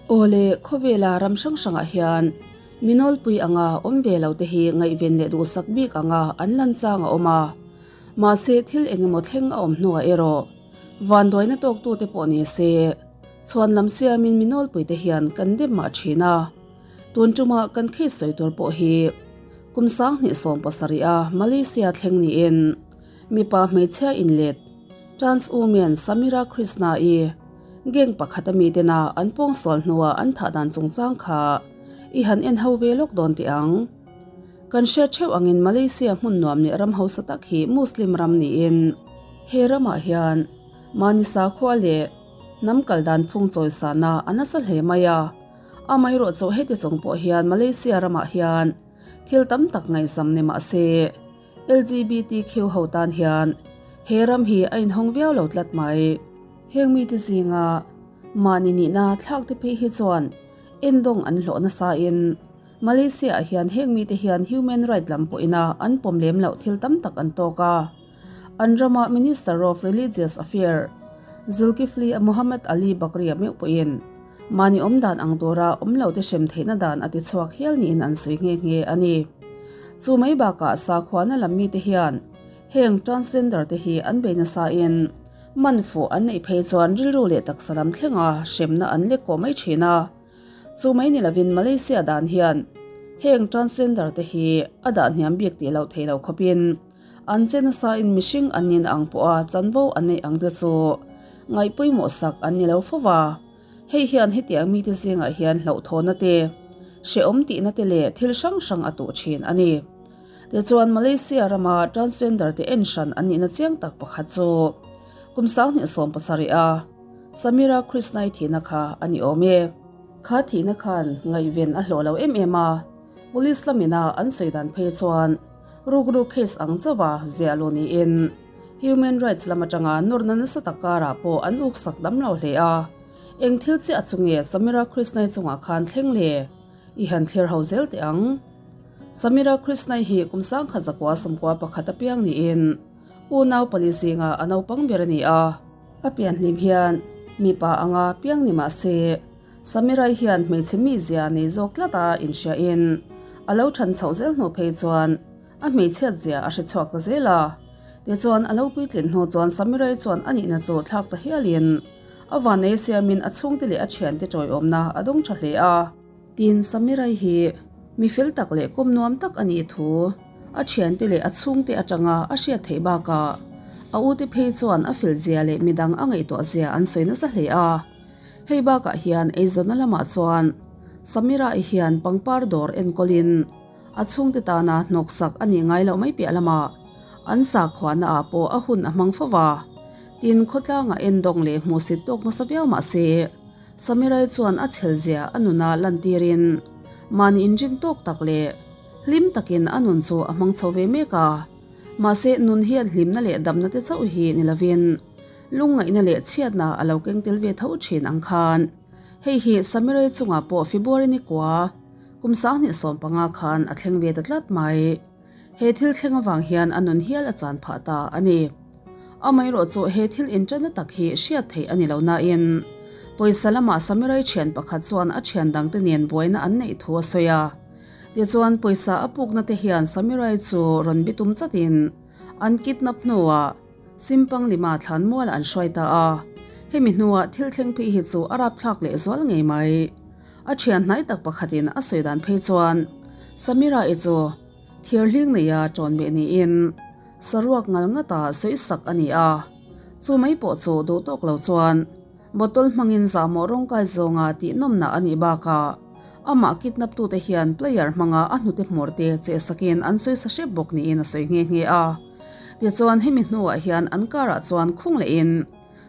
Awle, khawvela ram hrang hrangah hian mi nawlpui anga awm ve lo te hi ngaihven leh duhsak bik anga an lan chang a awm a. Mahse, thil engemaw thleng a awm hnuah erawh vanduaina tawktute pawh ni se, chhuan lam siamin mi nawlpuite hian kan dem mah thin a. Tun tumah kan case sawi tur pawh hi kum 2070 a Malaysia thleng niin mipa hmeichhia inlet trans woman Samira Krishna-i gang pakhat a mitena an pawngsual hnuah an thah dan chungchang kha i han en ho ve lawk dawn teh ang. Kan hriat theuh angin Malaysia hmun nuam leh ram hausa tak hi Muslim ram niin he ramah hian mahni sakhua leh hnam kal dan phung chawisana a nasa hle mai a. Amaherawh chu heti chung pawh hian Malaysia ramah hian thil tam tak ngaihzam ni mah se LGBTQ ho tan hian he ram hi a inhawng viau lo tlat mai. Heng mite zinga mahni nihna thlak te phei hi chuan endawng an hlawh nasa in Malaysia ah hian heng mite hian human right lam pawhina an pawm lem loh thil tam tak an tawk a. An rama Minister of Religious Affair Zulkifli Mohamed Ali Bakri-a meuh pawhin Mahni awm dan ang tura awm lo te hrem theihna dan a ti chhuak hial niin an sawi nghe nghe a ni. Chu mai bakah sakhuana lam mite hian heng transgender te hi an bei nasa in man fuh an neih phei chuan rilru leh taksa lam thlenga hremna an lek kawh mai thin a. Chu mai ni lovin Malaysia dan hian heng transgender te hi a dah hniam bik tih loh theih loh khawpin An che nasa in mihring an nin ang pawha chanvo an neih ang te chu ngaihpawimawh sak an ni lo fo va. Hei hian hetiang mite zingah hian hlauhthawhna te, hrehawm tihna te leh thil hrang hrang a tuh thin a ni. Tichuan Malaysia rama transgender te en hran an nihna chiang tak pakhat chu kum 2017 a Samira Krishnai thihna kha a ni awm e. Kha thihna khan ngaihven a hlawh lo em em a, police lamina an sawi dan phei chuan Rukru case ang chauha ziah lo niin Human Rights lam atanga nawrna nasa tak karah pawh an uksak dam lo hle a. Eng thil chiah chu nge Samira Krishnai chungah khan thleng le? I han thlir ho zel teh ang. Samira Krishnai hi kum 1991 apiang niin unau pali zinga a naupang ber a ni a. A pianhlim hian mipa anga piang ni mah se Samirai hian hmeichhe mizia nei zawk tlat a inhriain a lo than chhoh zel hnu phei chuan a hmeichhiat zia a hre chhuak ta zel a. Tichuan a lo puitlin hnu chuan Samirai chuan a nihna chu thlak ta hialin a vannei siamin a chhungte leh a thiante tawiawmna a dawng tha hle a. Tin, Samirai hi mi fel tak leh kawm nuam tak a nih thu a thiante leh a chhungte atanga a hriat theih bakah a ute phei chuan a fel zia leh midang a ngaihtuah zia an sawi nasa hle a. Hei bakah hian eizawnna lamah chuan Samira-i hian pangpar dawr enkawlin a chhungte tana hnawksak a nih ngai loh mai piah lamah an sakhuana ah pawh a hun a hmang fo va. Tin, khawtlangah endawng leh hmuhsit tawk nasa viau mah se, Samira-i chuan a chhelzia a nuna lantirin mahni inring tawk tak leh hlim takin a nun chu a hmang chho ve mek a. Mahse, nun hian hlimna leh damna te chauh hi ni lovin, Lungngaihna leh chhiatna a lo keng tel ve tho thin ang khan. Hei hi Samirei chungah pawh February ni kua kum 2015 khan a thleng ve ta tlat mai. He thil thleng avang hian a nun hial a chan phah ta a ni. Amaherawh chu he thil inṭanna tak hi hriat theih a ni lo nain pawisa lamah Samirei thian pakhat chuan a thian dangte nen buaina an neih thu a sawi a. Tichuan pawisa a pukna te hian Samirei chu rawn bitum chatin an kidnap hnuah Simpang lima thlan mual an hruai ta a, hemi hnuah thil thleng phei hi chu a rapthlak leh zual ngei mai. A thian hnai tak pakhatin a sawi dan phei chuan Samira-i chu thirhling neia tawn beh niin saruak ngal ngata sawi sak a ni a, chu mai pawh chu duh tawk lo chuan bottle hmangin zahmawh rawngkai zawnga tih nawmna a nih bakah amah kidnap tute hian player hmanga a hnute hmawr te cheh sakin an sawi sa hrep bawk niin a sawi nghe nghe a. Tichuan hemi hnuah hian an car ah chuan khung lehin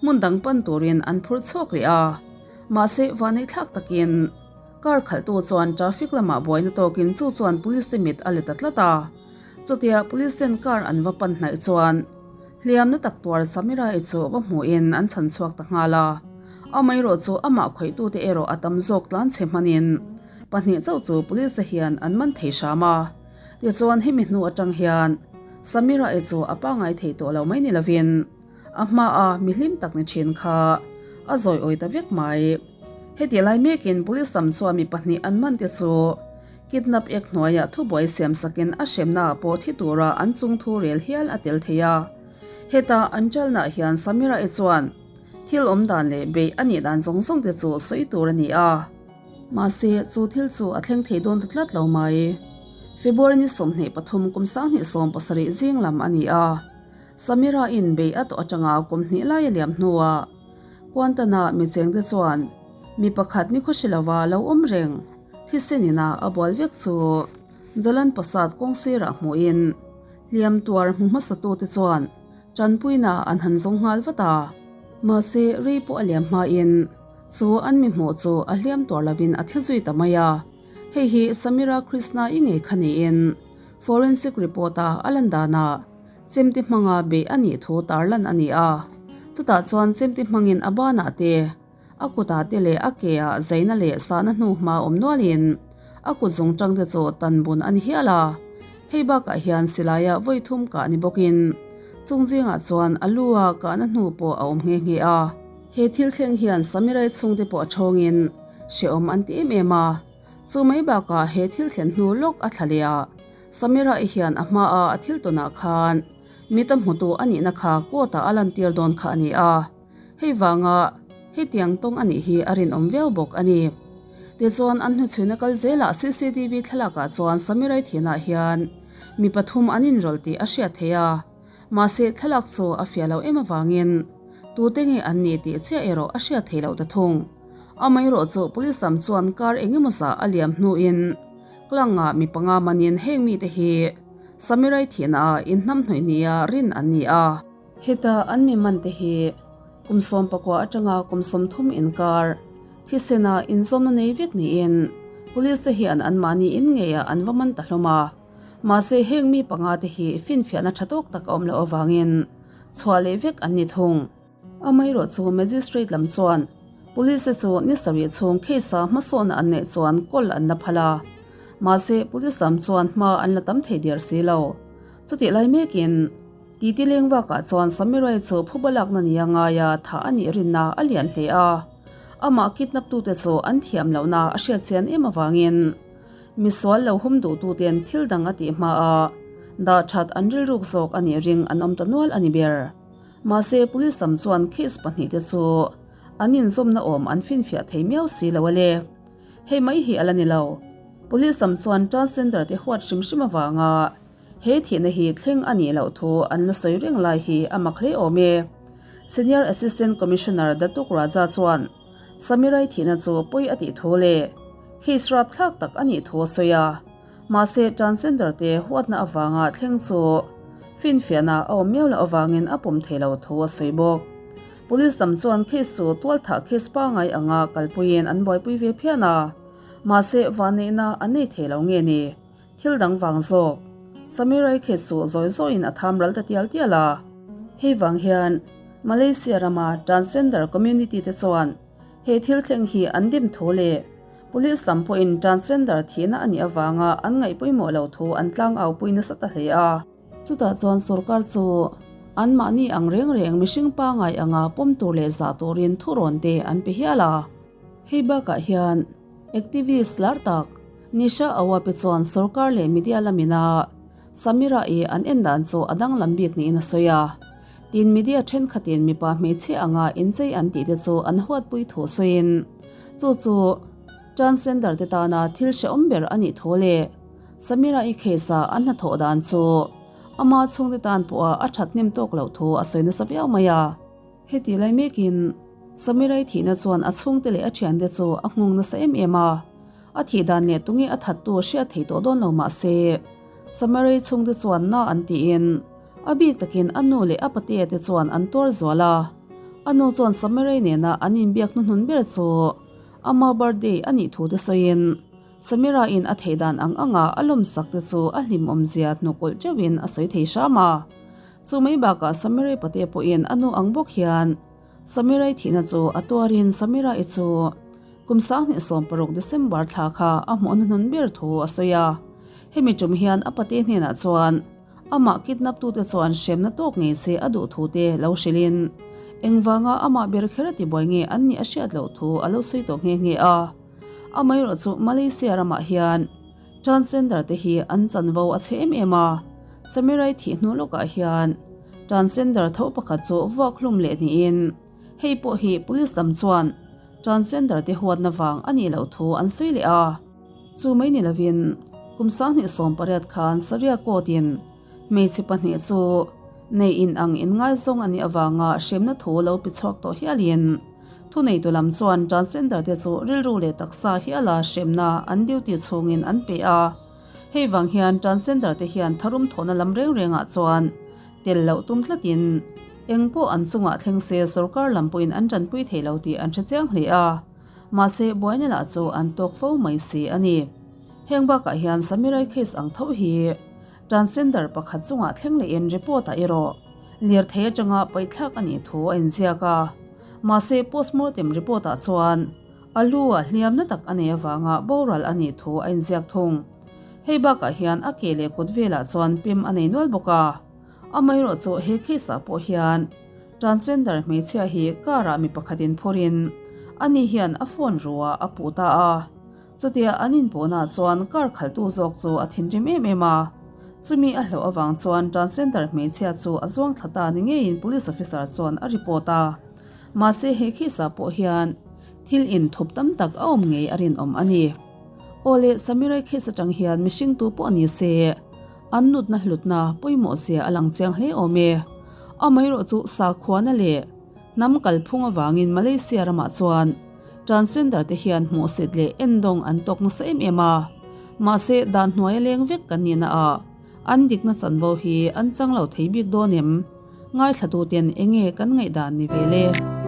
hmun dang pan turin an phur chhuak leh a, mahse vaneihthlak takin car khalhtu chuan traffic lamah buaina tawkin chu chuan police te mit a let ta tlat a. Chutia police ten car an va pan hnaih chuan hliamna tak tuar Samira-i chu va hmuhin an chhan chhuak ta nghal a, amaherawh chu amah khawihtute erawh a tam zawk tlanchhe hmanin pahnih chauh chu police te hian an man thei hram a. Tichuan hemi hnu atang hian Samira-i chu a pangai thei tawh lo mai ni lovin a hmaa mi hlim tak ni thin kha a zawi awi ta vek mai. Heti lai mekin police lam chuan mi pahnih an man te chu kidnap act hnuaiah thubuai siam sakin a hremnaah pawh thi tura an chung thu rel hial a tel thei a. Heta an ṭalnaah hian Samira-i chuan thil awm dan leh beih a nih dan zawng zawng te chu sawi tur a ni a. Mahse, chu thil chu a thleng thei dawn ta tlat lo mai. February ni 23 kum 2070 zing lam a ni a. Samira-in beih a tawh atanga kum hnih lai a liam hnuah Kuantana mi chengte chuan mi pakhat ni khaw hre lova lo awm reng thisen ina a bual vek chu Jalan Pasat kawng sirah hmuhin hliam tuar hmu hmasatute chuan tanpuina an han zawng nghal vat a. Mahse, rei pawh a liam hmain chu an mi hmuh chu a hliam tuar lovin a thi zui ta mai a. Hei hi Samira Krishna-i ngei kha niin forensic report-a a lan danah Chemte hmanga beih a nih thu tarlan a ni a, chutah chuan chemte hmangin a banah te, a kutah te leh a keah zaina leh sahna hnu hma awm nualin a kut zung tangte chu tan bun a ni hial a. Hei bakah hian silaia vawi thum kah ni bawkin chung zingah chuan a lu a kahna hnu pawh a awm nghe nghe a. He thil thleng hian Samirai chhungte pawh a thawngin hrehawm an ti em em a, chu mai bakah he thil thlen hnu lawk a thla leh a, Samira-i hian a hmaa a thil tawnah khan mita hmutu a nihna kha court-ah a lantir dawn kha a ni a, hei vanga hetiang tawng a nih hi a rinawm viau bawk a ni. Tichuan, an hnuchhuina kal zelah cctv thlalakah chuan Samira-i thianah hian mi pathum an inrawlh tih a hriat theih a, mahse thlalak chu a fiah loh em avangin tute nge an nih tih chiah erawh a hriat theih loh ta thung. Amaherawh chu police lam chuan kar engemaw zah a liam hnuin, Klangah mi panga manin heng mite hi Samirai thihnaah inhnamhnawih nia rin an ni a. Heta an mi mante hi kum 19 atanga kum 30 inkar thisena inzawmna nei vek niin Police te hian anmahni in ngeiah an va man ta hlawm a. Mahse heng mi panga te hi finfiahna tha tawk tak a awm loh avangin chhuah leh vek an ni thung. Amaherawh chu Magistrate lam chuan Police te chu ni sarih chhung case a hmasawnna an neih chuan kawl an la phal a, mahse Police lam chuan hma an la tam thei der si lo. Chutih lai mekin titi leng vakah chuan Samirai chu phuba lakna nia ngaia thah a nih rinna a lian hle a, amah kidnap tute chu an thiam lohna a hriat chian em avangin misual lo hum duhtuten thil dang a tih hmaa dah that an rilruk zawk a nih ring an awm ta nual a ni ber. Mahse, police lam chuan case pahnihte chu an inzawmna awm an finfiah thei miau si lo a le. Hei mai hi a la ni lo. Police lam chuan transgender te huat hrim hrim avanga he thihna hi thleng a nih loh thu an la sawi reng lai hi a mak hle awm e. Senior Assistant Commissioner Datuk Raja chuan Samirai thihna chu pawi a tih thu leh case rapthlak tak a nih thu a sawi a. Mahse, transgender te huatna avanga thleng chu finfiahna a awm miau loh avangin a pawm thei lo thu a sawi bawk. Police lam chuan case chu tualthah case pangai anga kalpuiin an buaipui ve phian a, mahse vanneihna an nei thei lo nge ni? Thil dang vang zawk. Samirai case chu zawi zawiin a tham ral ta tial tial a. Hei vang hian Malaysia rama transgender community te chuan he thil thleng hi an dim thu leh Police lam pawhin transgender thihna a nih avanga an ngaih pawimawh lo thu an tlangau pui nasa ta hle a. Chutah chuan sorkar chu anmahni ang reng reng mihring pangai anga pawm tur leh zah turin thurawn te an pe hial a. Hei bakah hian activist lar tak Nisha Awape chuan sorkar leh media lamina Samira-i an en dan chu a danglam bik niin a sawi a. Tin media thenkhatin mipa hmeichhia anga inchei an tih te chu an huatpui thu sawiin chu chu transgender te tana thil hrehawm ber a nih thu leh Samira-i case-a an hnathawh dan chu ama chhungte tan pawha a thathnem tawk loh thu a sawi nasa viau mai a. Heti lai mekin Samira-i thihna chuan a chhungte leh a thiante chu a nghawng nasa em em a. A thih dan leh tunge a thattu hriat thei tawh dawn lo mah se, Samara-i chhungte chuan na an tiin a bik takin a nu leh a patea te chuan an tuar zual a. A nu chuan Samara-i nena an inbiak hnuhnun ber chu ama birthday a nih thu te sawiin Samira-in a theih dan ang anga a lawmsak te chu a hlimawmzia hnukawlh teuhin a sawi thei hram a. Chu mai bakah Samira-i patea pawhin a nu ang bawk hian Samira-i thihna chu a tuarin Samira-i chu kum 2016 December thla kha a hmuh hnuhnun ber thu a sawi a. Hemi tum hian a pate hnenah chuan amah kidnap tute chuan hremna tawk ngei se a duh thu te lo hrilhin. Engvanga amah ber kher a tibuai nge an nih a hriat loh thu a lo sawi tawh nghe nghe a. Amaherawhchu Malaysia ramah hian transgender te hi an chanvo a chhe em em a, Samirai thih hnu lawkah hian transgender tho pakhat chu vuak hlum leh niin hei pawh hi police lam chuan transgender te huatna vang a nih loh thu an sawi leh a. Chu mai ni lovin kum 28 khan Saria court in Hmeichhe pahnih chu nei in ang in ngaizawng a nih avanga hremna thu lo pe chhuak tawh hialin thuneitu lam chuan transgender te chu rilru leh taksa hiala hremna an duty chhungin an pe a. Hei vang hian transgender te hian tharum thawhna lam reng rengah chuan tel loh tum tlatin eng pawh an chungah thleng se sorkar lam pawhin an tanpui thei lo tih an hre chiang hle a. Mahse buaina lah chu an tawk fo mai si a ni. Heng bakah hian Samirai case ang tho hi Transgender pakhat chungah thleng lehin report ah erawh lirthei atanga paihthlak a nih thu a inziak a. Mahse postmortem report ah chuan a lu ah hliamna tak a nei avanga boral a nih thu a inziak thung. Hei bakah hian a ke leh kut velah chuan pem a nei nual bawk a. Amaherawh chu he case ah pawh hian transgender hmeichhia hi car ah mi pakhatin phurin ani hian a phone ruah a puh ta a. Chutia an inpawhnaah chuan car khalhtu zawk chu a thinrim em em a, chumi a hlauh avang chuan transgender hmeichhia chu a zuang thla ta ni ngeiin police officer chuan a report a. Mahse he case ah pawh hian thil inthup tam tak a awm ngei a rinawm a ni. Awle, Samirai case atang hian mihring tu pawh ni se an nutna hlutna pawimawh zia a lang chiang hle awm e. Amaherawh chu sakhuana leh hnam kalphung avangin Malaysia ramah chuan Transgender te hian hmuhsit leh endawng an tawk nasa em em a, mahse dan hnuaia leng vek kan nihna ah an dikna chanvo hi an chang lo thei bik dawn em? Ngaithlatuten enge kan ngaihdan ni ve le?